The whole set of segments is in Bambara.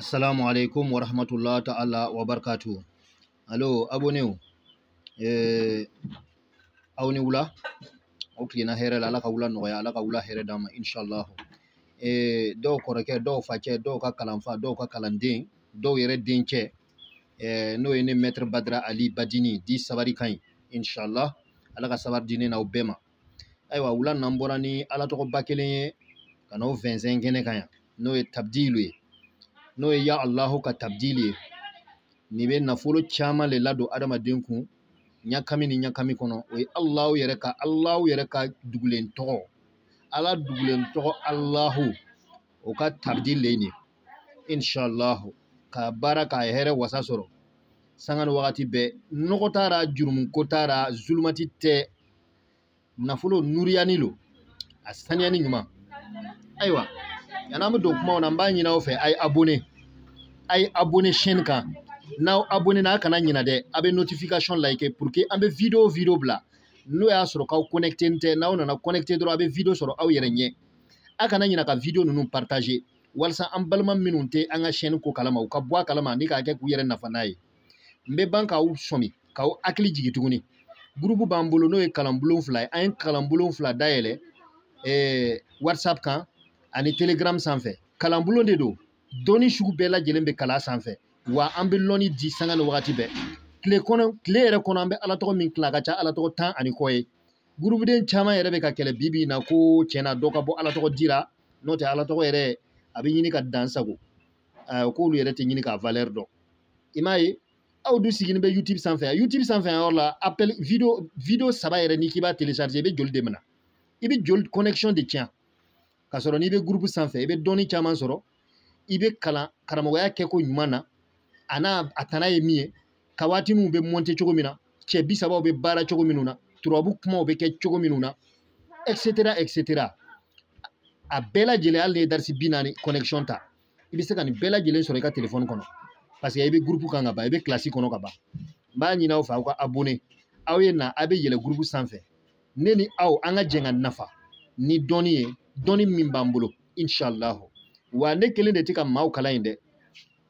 Assalamu alaikum wa rahmatullahi ta'ala wa barakatuh. Allo abonnez aw ni wula aw tilenna hɛrɛ la, Ala ka wula nɔgɔya, Ala ka wula hɛrɛ d'an ma inshallah. Dɔw kɔrɔkɛ, dɔw facɛ, dɔw ka kalanfa, dɔw ka kalanden, dɔw yɛrɛ dencɛ, n'o ye ne maître Badara Ali Badini di sabari kan ye inshallah. Ala ka sabari di ne n'aw bɛɛ ma. Ayiwa, wula n'an bɔra ni Ala tɔgɔba kelen ye ka n'aw fɛnsɛn kɛnɛ kan yan, n'o ye tabdilu ye, n'o ye ya Allahu ka tabdili ye. Nin bɛ nafolo caman le ladon adamaden kun ɲakami ni ɲakami kɔnɔ. O ye Allahu yɛrɛ ka, Allahu yɛrɛ ka dugulen tɔgɔ, Ala dugulen tɔgɔ Allahu, o ka tabdil le nin inshallah. Ka baara k'a hɛrɛ wasa sɔrɔ sanga ni wagati bɛɛ. Nɔgɔ t'a ra, jurumu ko t'a ra, zulumati tɛ, nafolo nuruyani lo, a saniyani ɲuman. Ayiwa, yan'an bɛ don kumaw na, n b'a ɲini aw fɛ, a ye abonné, a ye abonné chaîne kan. N'aw abonné n'a kana ɲina dɛ, a bɛ notification like pour que an bɛ vidéo bila, n'o y'a sɔrɔ k'aw connecté tɛ, n'aw nana connecté dɔrɔn a bɛ vidéo sɔrɔ aw yɛrɛ ɲɛ. A kana ɲina ka vidéo ninnu partager walasa an balima minnu tɛ an ka chaîne ko kalama, u ka bɔ a kalama ni k'a kɛ k'u yɛrɛ nafa n'a ye. N bɛ ban k'aw sɔmi, k'aw hakili jigin tuguni. Groupe b'an bolo, n'o ye kalanbulon 2 ye. An ye kalanbulon 2 dayɛlɛ WhatsApp kan ani Telegram sanfɛ. Kalanbulon de don, dɔnni sugu bɛɛ lajɛlen bɛ kalan sanfɛ, wa an bɛ lɔnni di sanga ni wagati bɛɛ. Tile kɔnɔ, tile yɛrɛ kɔnɔ, an bɛ Ala tɔgɔ min tila, a ka ca Ala tɔgɔ 10 ani kɔ ye. Gurubuden caman yɛrɛ bɛ ka kɛlɛ bi bi in na ko tiɲɛna dɔ ka bɔ Ala tɔgɔ dira, n'o tɛ Ala tɔgɔ yɛrɛ a bɛ ɲini ka dan sago, k'olu yɛrɛ tɛ ɲini k'a valeur dɔn. I m'a ye, aw dun sigilen bɛ YouTube sanfɛ. YouTube sanfɛ yɔrɔ la, appel vidéo 3 yɛrɛ n'i k'i b'a télécharger, i bɛ joli de minɛ, i bɛ joli connexion de tiɲɛ. K'a sɔrɔ n'i bɛ groupe sanfɛ, i bɛ dɔnni caman sɔrɔ, i bɛ kalan karamɔgɔya kɛko ɲuman na, a n'a a tana ye min ye, ka waati minnu bɛ monter cogo min na, cɛ 30 bɛ baara cogo minnu na, turabu kumaw bɛ kɛ cogo minnu na, et cetera et cetera. A bɛɛ lajɛlen, hali n'i ye darisi 40 connexion ta, i bɛ se ka nin bɛɛ lajɛlen sɔrɔ i ka téléphone kɔnɔ, parce que i bɛ groupe kan ka ban, i bɛ classe kɔnɔ ka ban. N b'a ɲini aw fɛ, aw ka abonné, aw ye na, aw bɛ yɛlɛ groupe sanfɛ, ne ni aw an ka jɛ ka nafa ni dɔnni ye, dɔnni min b'an bolo inshallah. Wa ne kelen de tɛ ka maaw kalan yen dɛ,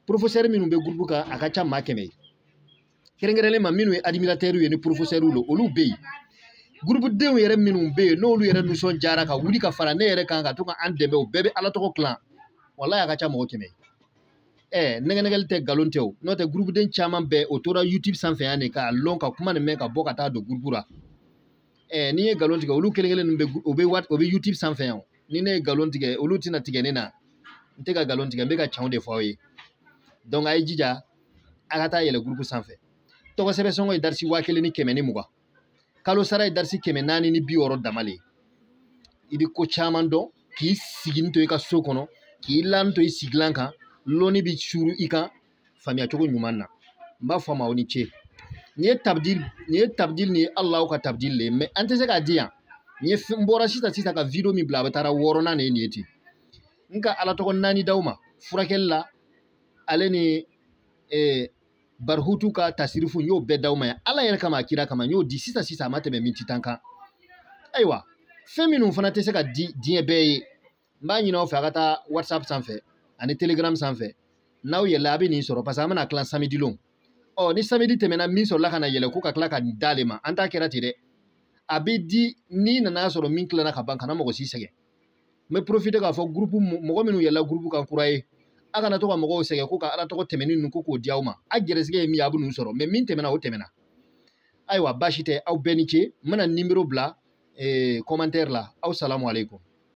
professeur minnu bɛ groupe kan, a ka ca maa 100 ye, kɛrɛnkɛrɛnnen ma minnu ye admirateur ye ni professeur lo, olu bɛ yen. Groupe denw yɛrɛ minnu bɛ yen, n'olu yɛrɛ nisɔndiyara ka wuli ka fara ne yɛrɛ kan ka to ka an dɛmɛ, o bɛɛ bɛ Ala tɔgɔ kilan, walahi a ka ca mɔgɔ 100 ye. Nɛgɛnɛgɛli tɛ, nkalon tɛ o, n'o tɛ groupe den caman bɛɛ o tora YouTube sanfɛ yan de k'a lɔn, ka kuma nin mɛn, ka bɔ ka taa don groupe la. N'i ye nkalon tigɛ, olu kelen kelen ninnu bɛ, o bɛ o bɛ YouTube sanfɛ yan. Ni ne ye nkalon tigɛ, olu tɛna tigɛ ne na. N tɛ ka nkalon tigɛ, n bɛ ka tiɲɛw de fɔ aw ye. Donc a ye jija, a ka taa yɛlɛ groupe sanfɛ. Tɔgɔ sɛbɛn sɔngɔ ye darisi 1120. Kalo sara ye darisi 460 dama le ye. I bɛ ko caman dɔn, k'i sigini to i ka so kɔnɔ, k'i lan to i sigilan kan, lɔnni bɛ suru i kan faamuya cogo ɲuman na. N b'a fɔ a ma, aw ni ce. Nin ye tabdil, nin ye tabdil, nin ye Alahu ka tabdil le ye, mais an tɛ se k'a di yan. Nin ye n bɔra sisan sisan ka vidéo min bila, a bɛ taara 6nan de ye nin ye ten. N ka Ala tɔgɔ 4 d'aw ma furakɛli la, ale ni barihutu ka tasirifu, n y'o bɛɛ d'aw ma yan. Ala yɛrɛ kama, a kira kama, n y'o di sisan sisan, a ma tɛmɛ minti 10 kan. Ayiwa, fɛn minnu fana tɛ se ka di diɲɛ bɛɛ ye, n b'a ɲini aw fɛ, a ka taa WhatsApp sanfɛ ani Telegram sanfɛ. N'aw yɛlɛla, a bɛ nin sɔrɔ, parce que an bɛna tila samedi lon. Ni samedi tɛmɛna, min sɔrɔla ka na yɛlɛ ko ka tila ka nin d'ale ma, an ta kɛra ten dɛ. A bɛ di n'i nana sɔrɔ min tilala ka ban, kana mɔgɔ si sɛgɛn. N bɛ profiter k'a fɔ groupe mɔgɔ minnu yɛlɛla groupe kan kura ye, a kana to ka mɔgɔw sɛgɛn ko ka Ala tɔgɔ tɛmɛni ninnu ko k'o di aw ma. A gɛrɛsɛgɛ ye min ye, a bɛ ninnu sɔrɔ, mais min tɛmɛna, o tɛmɛna. Ayiwa, baasi tɛ, aw bɛɛ ni ce. N bɛna numéro bila commentaire la. Aw salamu aleykum.